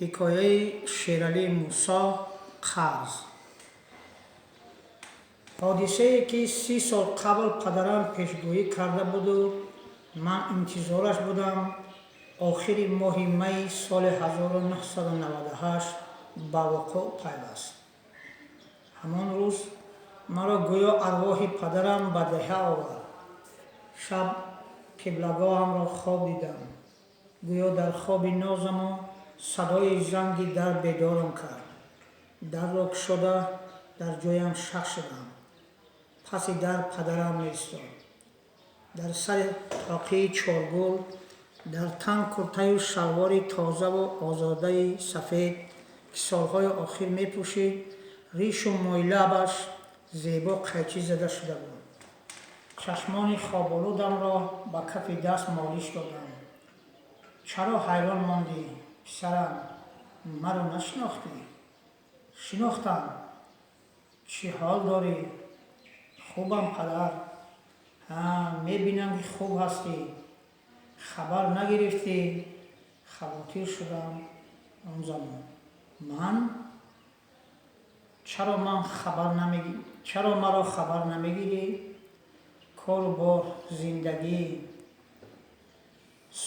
Ҳикояи Шералӣ Мусо «Қарз». Ҳодисае, ки 30 сол қабл падарам пешгӯӣ карда буду ман интизораш будам, охири моҳи майи соли 1998 ба вуқӯъ пайваст. Ҳамон рӯз маро гӯё арвоҳи падарам ба деҳа овард. Шаб қиблагоҳамро хоб дидам. Гӯё дар хоби нозамо садои занги дар бедорам кард. Дарро кушода, дар ҷоям шак шудам. Паси дар падарам меистод. Дар сари тоқии чоргул, дар тан куртаю шалвори тозаву озодаи сафед, ки солҳои охир мепӯшид, ришу мӯйлабаш зебо қайчӣ зада шуда буд. Чашмони хоболудамро ба кафи даст молиш додам. «Чаро ҳайрон мондӣ, писарам? Маро нашинохтӣ?» «Шинохтам. Чӣ ҳол дорӣ?» «Хубам, падар». «Ҳа, мебинам, ки хуб ҳастӣ. Хабар нагирифтӣ, хавотир шудам он замон». «Ман? Чаро маро хабар намегирӣ?» «Кору бор, зиндагӣ».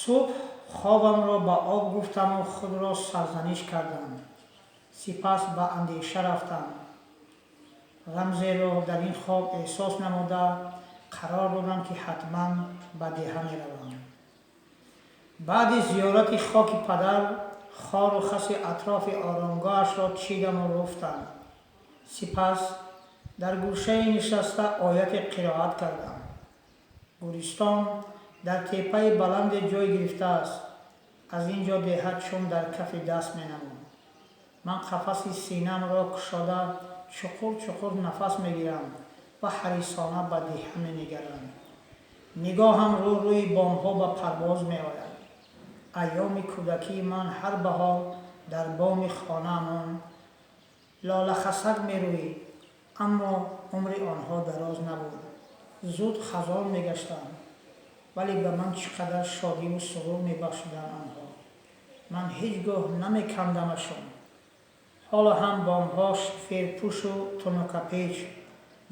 Субҳ хобамро ба об гуфтаму худро сарзаниш кардам. Сипас ба андеша рафтам. Рамзеро дар ин хоб эҳсос намуда, қарор додам, ки ҳатман ба деҳа меравам. Баъди зиёрати хоки падар, хору хаси атрофи оромгоҳашро чидаму руфтам. Сипас дар гӯшае нишаста, ояте қироат кардам. Гӯристон дар теппаи баланде ҷой гирифтааст. Аз ин ҷо деҳа чун дар кафи даст менамуд. Ман қафаси синаамро кушода, чуқур чуқур нафас мегирам ва ҳарисона ба деҳа менигарам. Нигоҳам рӯ рӯи бомҳо ба парвоз меояд. Айёми кӯдакии ман ҳар баҳор дар боми хонаамон лолахасак мерӯид, аммо умри онҳо дароз набуд, зуд хазон мегаштанд. Вале ба ман чӣ қадар шодиву сурур мебахшиданд онҳо! Ман ҳеҷ гоҳ намекандамашон. Ҳоло ҳам бомҳо шиферпӯшу тунукапеч.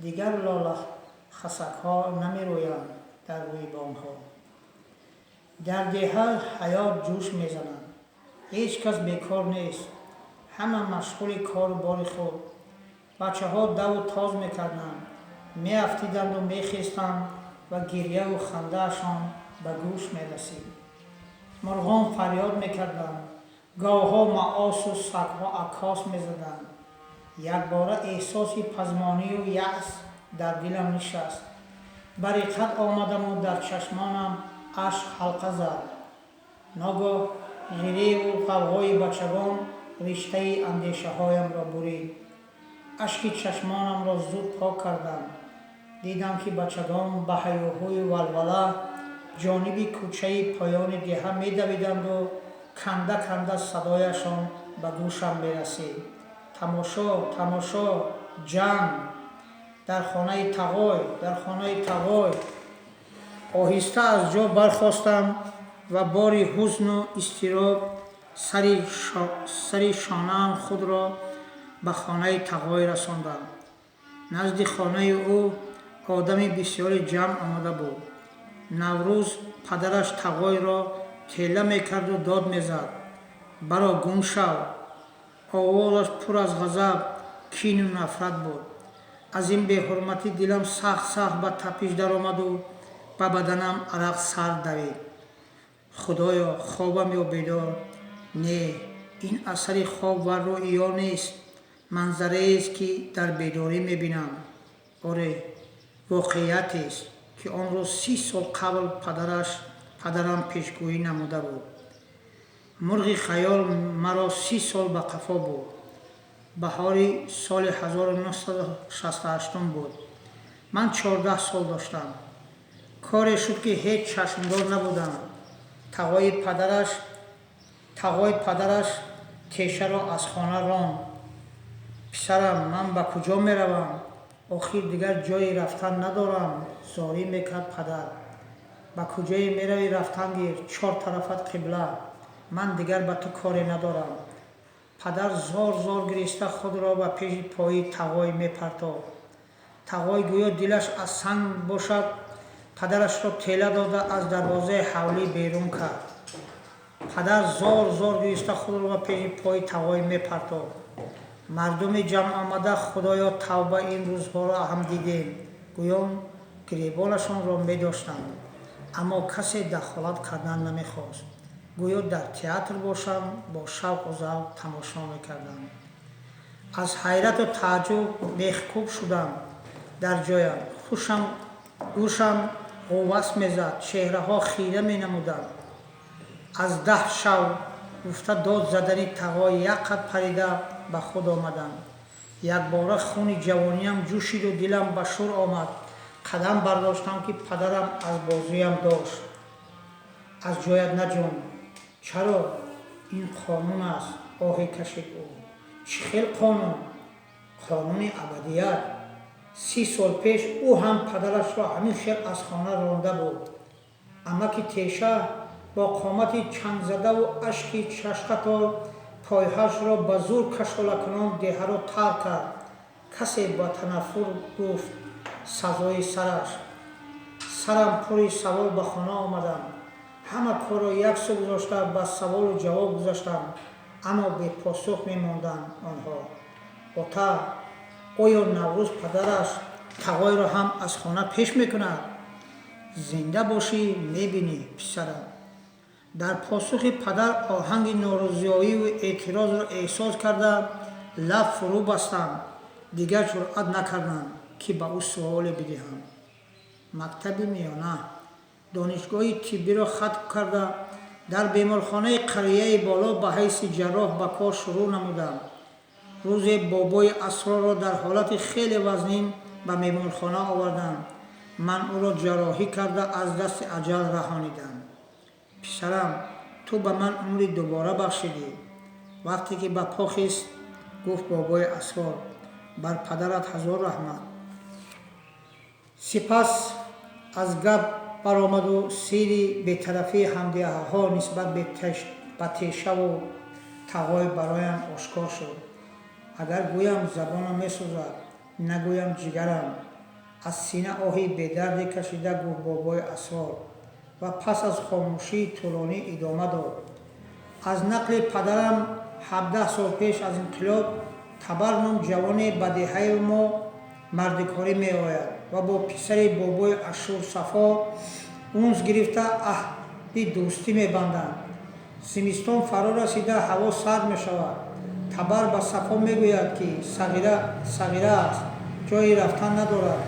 Дигар лолахасакҳо намерӯянд дар рӯи бомҳо. Дар деҳа ҳаёт ҷӯш мезанад. Ҳеҷ кас бекор нест, ҳама машғули кору бори худ. Бачаҳо даву тоз мекарданд, меафтиданду мехестанд ва гирьяву хандаашон ба гӯш мерасид. Мурғон фарёд мекарданд, говҳо маосу сагҳо аккос мезаданд. Якбора эҳсоси пазмонию яъс дар дилам нишаст. Ба риққат омадаму дар чашмонам ашк ҳалқа зад. Ногоҳ ғиреву ғавғои бачагон риштаи андешаҳоямро бурид. Ашки чашмонамро зуд пок кардам. Дидам, ки бачагон ба ҳаёҳӯю валвала ҷониби кӯчаи поёни деҳа медавиданду канда канда садояшон ба гӯшам мерасид: «Тамошо, тамошо, ҷанг дар хонаи Тағой, дар хонаи Тағой!» Оҳиста аз ҷо бархостам ва бори ҳузну изтироб сари шонаам худро ба хонаи Тағой расондам. Назди хонаи ӯ одами бисёре ҷамъ омада буд. Наврӯз падараш Тағойро тела мекарду дод мезад: «Баро, гум шав!» Овозаш пур аз ғазаб, кину нафрат буд. Аз ин беҳурматӣ дилам сахт сахт ба тапиш даромаду ба баданам арақ сард давид. Худоё, хобам ё бедор? Не, ин асари хоб ва рӯё нест, манзараест, ки дар бедорӣ мебинам. Оре, воқеиятест, ки онро 30 сол қабл падарам пешгӯӣ намуда буд. Мурғи хаёл маро 30 сол ба қафо бурд. Баҳори соли 1968 буд. Ман 14 сол доштам. Коре шуд, ки ҳеҷ чашмдор набудам. Тағои падараш тешаро аз хона ронд. «Писарам, ман ба куҷо меравам? Охир дигар ҷойи рафтан надорам», зорӣ мекард падар. «Ба куҷое меравӣ, рафтан гир, чор тарафат қибла. Ман дигар ба ту коре надорам». Падар зор зор гириста худро ба пеши пои Тағой мепартофт. Тағой гӯё дилаш аз санг бошад, падарашро тела дода аз дарвозаи ҳавлӣ берун кард. Падар зор зор гириста худро ба пеши пои Тағой мепартофт. Мардуми ҷамъомада, худоё, тавба, ин рӯзҳоро ҳам дидем, гӯён гиребонашонро медоштанд. Аммо касе дахолат кардан намехост. Гӯё дар театр бошанд, бо шавқу завқ тамошо мекарданд. Аз ҳайрату тааҷҷуб мехкӯб шудам дар ҷоям. Хушам гӯшам ғуввас мезад, чеҳраҳо хира менамуданд. Аз даҳ шав гуфта дод задани Тағой як қад парида ба худ омадам. Якбора хуни ҷавониям ҷӯшиду дилам ба шӯр омад. Қадам бардоштам, ки падарам аз бозуям дошт. Аз ҷоят наҷунб. Чаро? Ин қонун аст, оҳе кашид ӯ. Чӣ хел қонун? Қонуни абадият. 30 сол пеш ӯ ҳам падарашро ҳамин хел аз хона ронда буд. Амаки Теша бо қомати чангзадаву ашки чашқатор пойҳашро ба зӯр кашолакунон деҳаро тарк кард. Касе ба танаффур гуфт: сазои сараш. Сарам пури савол ба хона омадам. Ҳама корро як сӯ гузошта, ба саволу ҷавоб гузаштам, аммо бепосух мемонданд онҳо. Ота, оё Наврӯз падараш Тағойро ҳам аз хона пеш мекунад? Зинда бошӣ, мебинӣ, писарам. Дар посухи падар оҳанги норозиёиву эътирозро эҳсос карда, лаб фурӯ бастам. Дигар ҷуръат накардам, ки ба ӯ суоле бидиҳам. Мактаби миёна, донишгоҳи тиббиро хатм карда, дар беморхонаи қарияи боло ба ҳайси ҷарроҳ ба кор шурӯъ намудам. Рӯзе бобои Асрорро дар ҳолати хеле вазнин ба меҳмонхона оварданд. Ман ӯро ҷарроҳӣ карда, аз дасти аҷал раҳонидам. Писарам, ту ба ман умри дубора бахшидӣ, вақте ки ба по хист, гуфт бобои Асрор. Бар падарат ҳазор раҳмат. Сипас аз гап баромаду сирри бетарафии ҳамдеҳаҳо нисбат ба Тешаву Тағой бароям ошкор шуд. Агар гӯям, забонам месӯзад, нагӯям, ҷигарам. Аз сина оҳи бедарде кашида гуфт бобои Асрор ва пас аз хомӯшии тӯлонӣ идома дод: аз нақли падарам, 17 сол пеш аз инқилоб Табар ном ҷавоне ба деҳаи мо мардикорӣ меояд ва бо писари бобои Ашур Сафо унс гирифта, аҳди дӯстӣ мебанданд. Зимистон фаро расида, ҳаво сард мешавад. Табар ба Сафо мегӯяд, ки сағира аст, ҷойи рафтан надорад.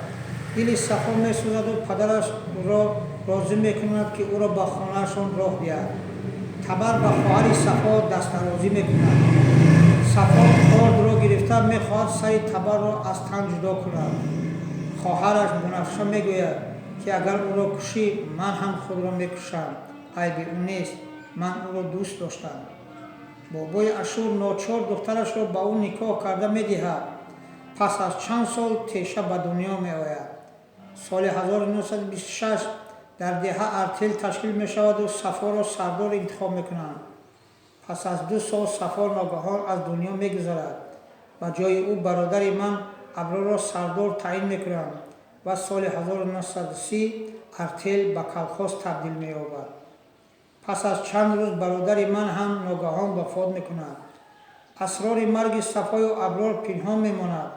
Дили Сафо месӯзаду падарашро розӣ мекунад, ки ӯро ба хонаашон роҳ диҳад. Табар ба хоҳари Сафо дастдарозӣ мекунад. Сафо кордро гирифта мехоҳад сари Табарро аз тан ҷудо кунад. Хоҳараш Бунафша мегӯяд, ки агар ӯро кушӣ, ман ҳам худро мекушам, айби ӯ нест, ман ӯро дӯст доштам. Бобои Ашур ночор духтарашро ба ӯ никоҳ карда медиҳад. Пас аз чанд сол Теша ба дунё меояд. Соли 1926 дар деҳа артел ташкил мешаваду Сафоро сардор интихоб мекунанд. Пас аз 2 сол Сафо ногаҳон аз дунё мегузарад. Ба ҷои ӯ бародари ман Аброрро сардор таъин мекунанд ва соли 1930 артел ба колхоз табдил меёбад. Пас аз чанд рӯз бародари ман ҳам ногаҳон вафот мекунад. Асрори марги Сафою Аброр пинҳон мемонад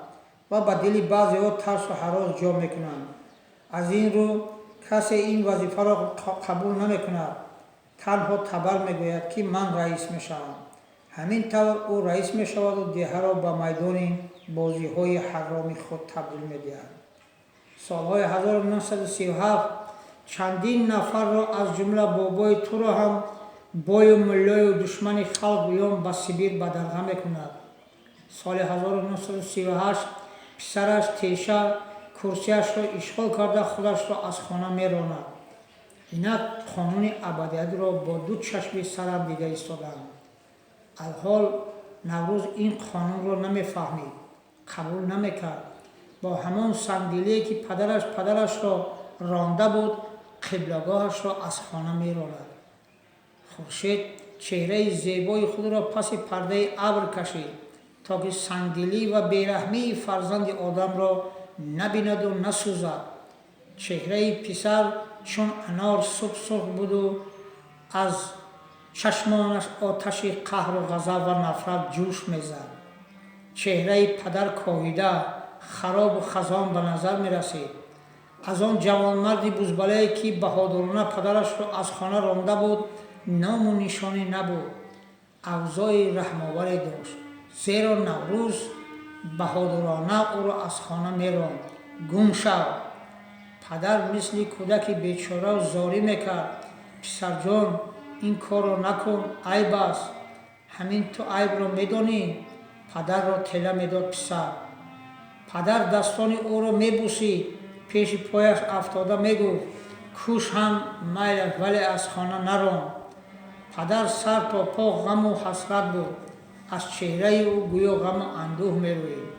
ва ба дили баъзеҳо тарсу ҳарос ҷо мекунанд. Аз ин рӯ касе ин вазифаро қабул намекунад. Танҳо Табар мегӯяд, ки ман раис мешавам. Ҳамин тавр ӯ раис мешаваду деҳаро ба майдони бозиҳои ҳароми худ табдил медиҳад. Солҳои 1937 чандин нафарро, аз ҷумла бобои туро ҳам, бою муллою душмани халқ гӯён ба Сибир бадарға мекунад. Соли 1938 писараш Теша курсиашро ишғол карда, худашро аз хона меронад. Инак қонуни абадиятро бо ду чашми сарам дида истодаам. Алҳол Наврӯз ин қонунро намефаҳмид, қабул намекард. Бо ҳамон сангдилие, ки падараш падарашро ронда буд, қиблагоҳашро аз хона меронад. Хуршед. Чеҳраи зебои худро паси пардаи абр кашид, то ки сангдилӣ ва бераҳмии фарзанди одамро набинаду насӯзад. Чеҳраи писар чун анор субсурх буду аз чашмонаш оташи қаҳру ғазаб ва нафрат ҷӯш мезад. Чеҳраи падар коҳида, харобу хазон ба назар мерасид. Аз он ҷавонмарди бузбалае, ки баҳодурона падарашро аз хона ронда буд, ному нишоне набуд. Авзои раҳмоваре дошт, зеро Наврӯз баҳодурона ӯро аз хона меронд. Гум шав! Падар мисли кӯдаки бечора зорӣ мекард: Писарҷон, ин корро накун, айб аст. Ҳамин ту айбро медонӣ? Падарро тела медод писар. Падар дастони ӯро мебусид, пеши пояш афтода мегуфт: Куш ҳам майлаш, вале аз хона нарон. Падар сар то по ғаму ҳасрат буд. Аз чеҳраи ӯ гӯё ғаму андӯҳ мерӯид.